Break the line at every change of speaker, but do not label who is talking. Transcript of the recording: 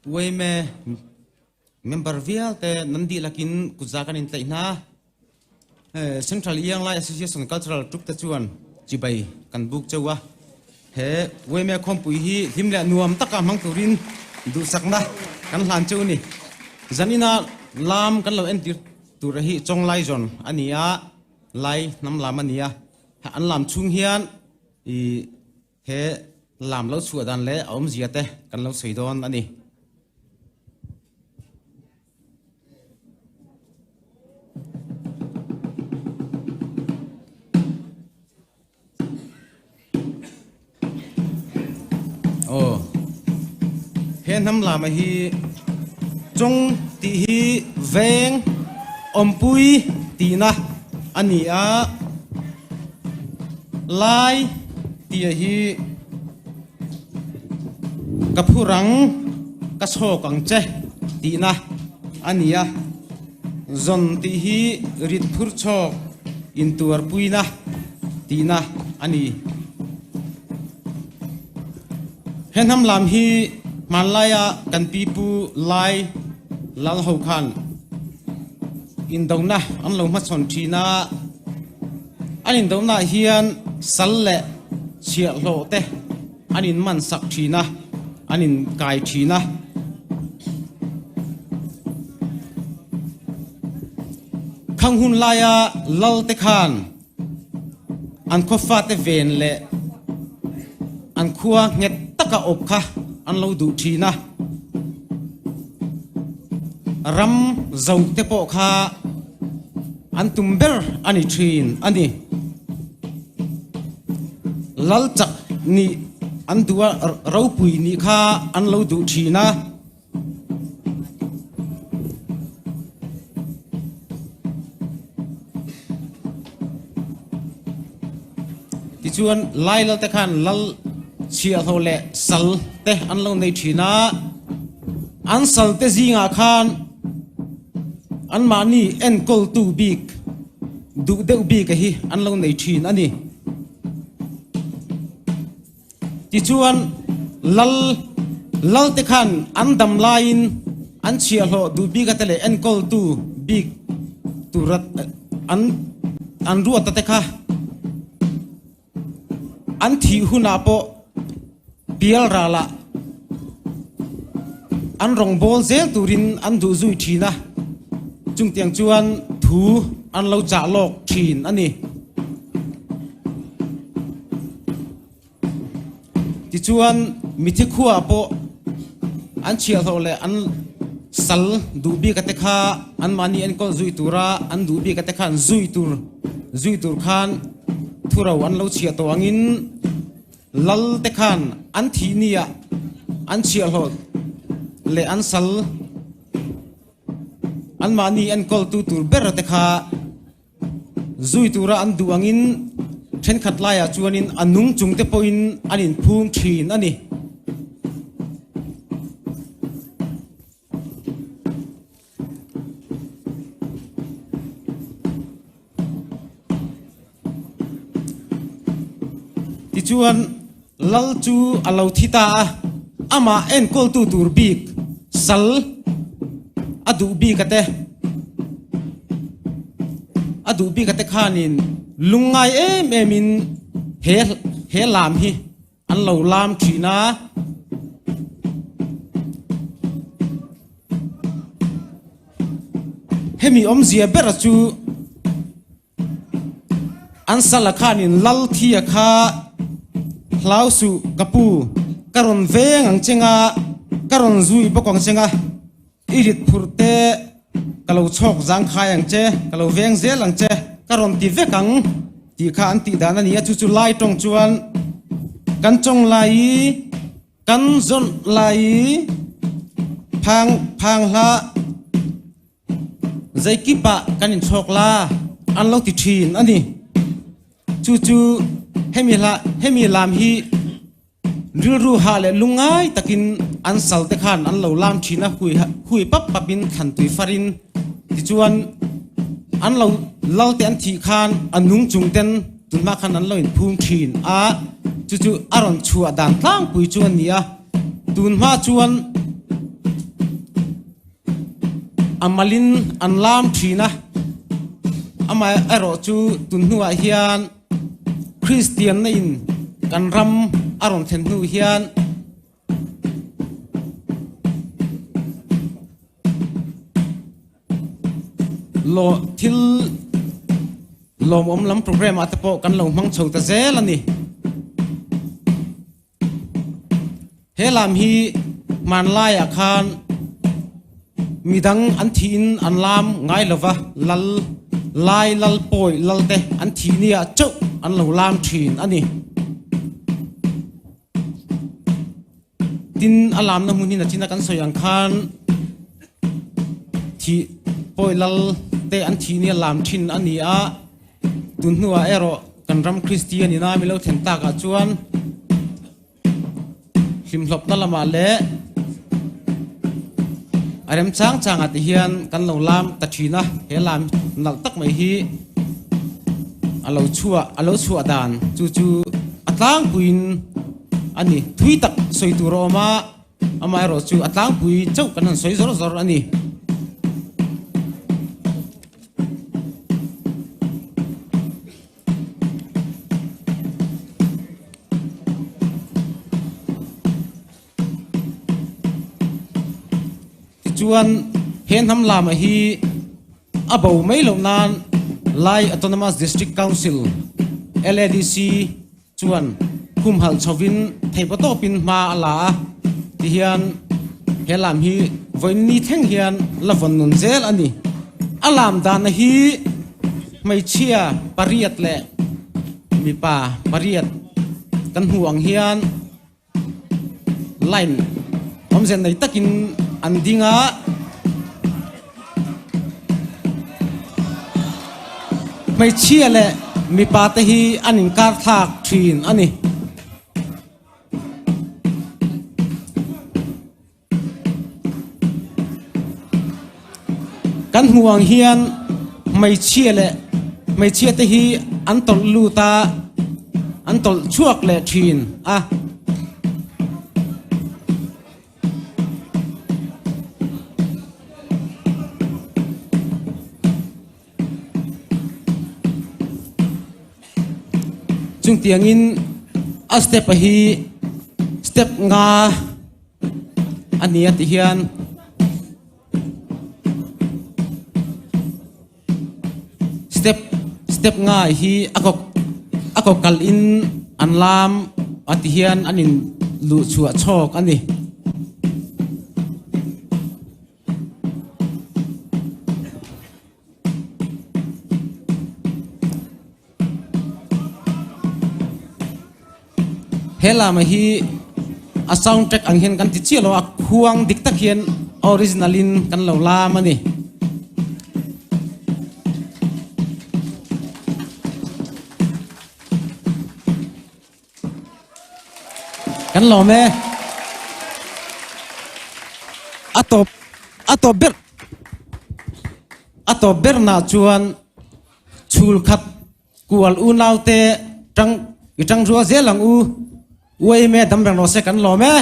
Uaime member vialte nan dihlak in kutza kan in tlaih hna. Central Iang Lai Association Cultural Troupe te chuan chibai kan buk cheu a. He Uaime khawmpui hi hlim leh nuam taka hmang turin duhsakna kan hlan cheu ni. Zanina lam kan lo entir tur hi Chawnglai zawn a ni a, Lai hnam lam a ni a. An lam chhung hian i He lam lo chhuah dan leh a awmzia te kan lo sawi dawn a ni. Aw, he hnam lama hi Chawng tih hi veng awmpui tihna a ni a, Lai tih hi ka phur ang, ka chhawk ang che tihna a ni a, zawn tih hi rit phur chhawk intuarpuina tihna a ni. He hnam lam hi hmanlaia kan pipu Lai lal ho khan indona an lo hmachhawn thin a, an indona hian sal leh chhiahhlawh te an inman sak thin a, an inkai thin a. Khang hun laia lal te khan An khaw fate ven leh an khua nghet taka awp kha an lo duh thin a, ram zo te pawh kha an tum ber a ni thin a ni. Lal chak nih an duh a, ropui nih kha an lo duh thin a. Tichuan Lai lal te khan lal chhiahhlawh leh sal te an lo nei thin a, an sal te zingah khan anmahni enkawltu bik duh deuh bik a hi an lo nei thin a ni. Tichuan, lal lalte khan an dam laiin an chhiahhlawh duh bik ate leh enkawltu bik tura an an ruat ate kha an thih hunah pawh pial ralah an rawngbâwl zel turin an duh zui ṭhin a, chungtiang chuan thu an lo chah lawk ṭhin a ni. Tichuan, mithi khuaah pawh an chhiahhlawh leh an sal duh bik ate kha anmahni enkawl zui tura an duh bik ate khan zui tur zui tur khan thuro an lo chhiah tawh angin lal te khan an thih niah an chhiahhlawh leh an sal anmahni enkawltu tur ber ate kha Zui tura an duh angin thenkhat laiah chuanin a nung chungte pawhin an inphum thin a ni. Tichuan Lal chu a lo thi ta a, amah enkawltu tur bik sal a duh bik a te, a duh bik a te khanin lungngai em em in he he lam hi an lo lam thin a. Hemi awmzia bera chu. An sala khanin lal thia kha hlau suh ka pu, ka rawn veng ang cheng a, ka rawn zui bawk ang cheng a, i rit phurh te ka lo chhawk zang khai ang che, ka lo veng zel ang che, ka rawn ti vek ang tih kha an tih dan a ni a, chu chu lai tawng chuan kan chawng lai i kan zawnh lai i phang phang hlah. Zeikip ah kan inchhawk la an lo ti thin a ni. Chu chu hemi hla hemi lam hi rilru hah leh lungngai takin an sal te khan an lo lam thin a, hui hui pap pap in thlan tui far in tichuan an lo lal te an thih khan a nung chung ten tunhma khan an lo inphum thin a, chu chu a rawn chhuah dan tlangpui chu a ni a. Tunhma chuan. A malin an lam thin a, amaherawhchu tun hnuah hian Kristianna in kan ram a rawn thlen hnu hian Law thil lawmawm lam program ah te pawh kan lo hmang chho ta zel a ni. He lam hi hmanlaiah khan midang an thihin an lam ngai lova, lal lai lal pawi lal te an thih nia chauh an lo lam thin a ni. Tin, a lamna hmun hi nachina kan sawi ang khan thih pawi lal te an thih nia lam thin a ni a. Tun hnuah erawh kan ram Kristian ina mi lo thlen takah chuan hlimhlawpna lamah leh a rem chang changah te hian kan lo lam ta thin a, he lam nalh tak mai hi a lo chhuah a lo chhuah dan chu chu a tlangpuiin a ni. Thui tak sawi tur a awm a. Amaherawh chu a tlangpui chauh kan han sawi zawr zawr a ni. Tichuan he hnam lama hi a bo mai loh nan Lai Autonomous District Council, LADC, chuan humhalh chhovin theihpaw tawpin hma a la a, tihian he lam hi vawiin ni thleng hian la vawn nun zel a ni. A lam dahna hi hmeichhia pariat leh mipa pariat kan hmuh ang hian Line awmze nei takin an ding a. Hmeichhia leh mipa te hi an inkar thlak thin a ni. Kan hmuh ang hian hmeichhia leh hmeichhia te hi an tawlh lut a, an tawlh chhuak leh thin a. Chungtiangin a step a hi step nga a ni a ti hian step step nga hi a kawk a kawk kal in an lam a ti hian an in luh chhuah chhawk a ni. He lama hi a sound track ang hian kan ti chiah lo a, khuang dik tak hian original in kan lo lam a ni. Kan lawm e. A tawp a tawp ber a tawp ber nah chuan chhul khat kual unau te tang i tang rua zel ang u. UAMA dam reng rawh se kan lawm e.